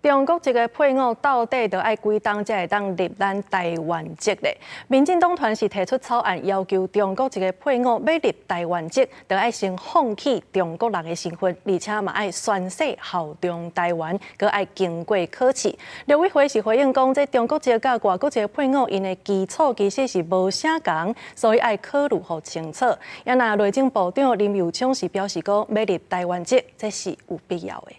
中國籍的配偶到底著愛幾冬才會當入咱台灣籍咧？民進黨團是提出草案，要求中國籍的配偶欲入台灣籍，著愛先放棄中國人的身份，而且嘛愛宣誓效忠台灣，閣愛經過考試。陸委會是回應講，這中國籍佮外國籍的配偶，𪜶的基礎其實是無啥仝，所以愛考慮予清楚。啊若內政部長林右昌是表示講，欲入台灣籍，這是有必要的。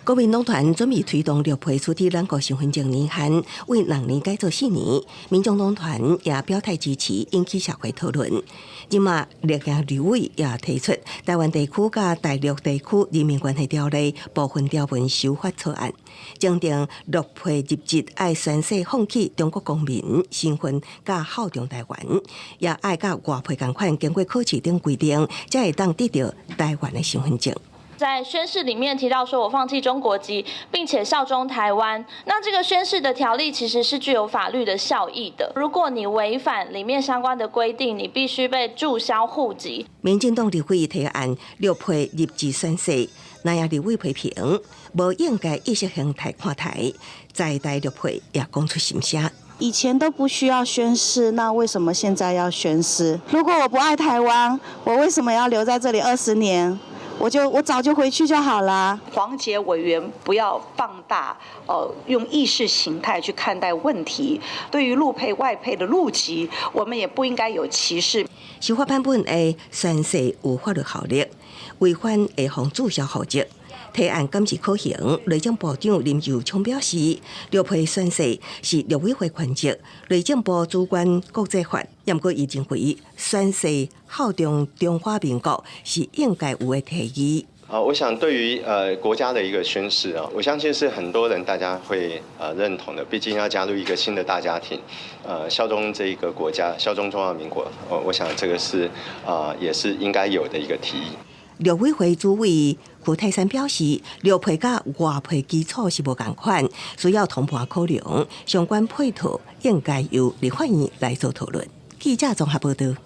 國民黨團準備推動綠配取得兩國身份證年限，為2年改做4年。民眾黨團也表態支持，引起社會討論。這馬綠營立委也提出《台灣地區佮大陸地區人民關係條例》部分條文修法草案，增訂陸配入籍愛宣誓放棄中國公民身份，佮效忠台灣，也愛佮外配仝款經過考試等規定，才會當得著台灣的身份證。在宣誓裡面提到說，我放棄中國籍，並且效忠台灣。那這個宣誓的條例其實是具有法律的效益的。如果你違反裡面相關的規定，你必須被註銷戶籍。民進黨立委提案陸配入籍宣誓，藍營立委批評無應該意識形態看台，在台陸配也講出心聲。以前都不需要宣誓，那為什麼現在要宣誓？如果我不愛台灣，我為什麼要留在這裡20年？我早就回去就好了。黃捷委員不要放大，用意識形態去看待問題。對於陸配外配的陸籍，我們也不應該有歧視。修法版本的宣誓有法律效力，違反會予註銷戶籍。提案敢是可行？內政部長林右昌表示，陸配宣誓是陸委會權責，內政部主管國籍法，毋過伊認為宣誓效忠中華民國是應該有的提議。啊，我想對於國家的一個宣誓啊，我相信是很多人大家會認同的。畢竟要加入一個新的大家庭，效忠這一個國家，效忠中華民國，我想這個是啊，也是應該有的一個提議。陸委會主委胡泰山表示，陸配佮外配基礎是無仝款，需要通盤考量，相關配套應該由立法院來做討論。記者綜合報道。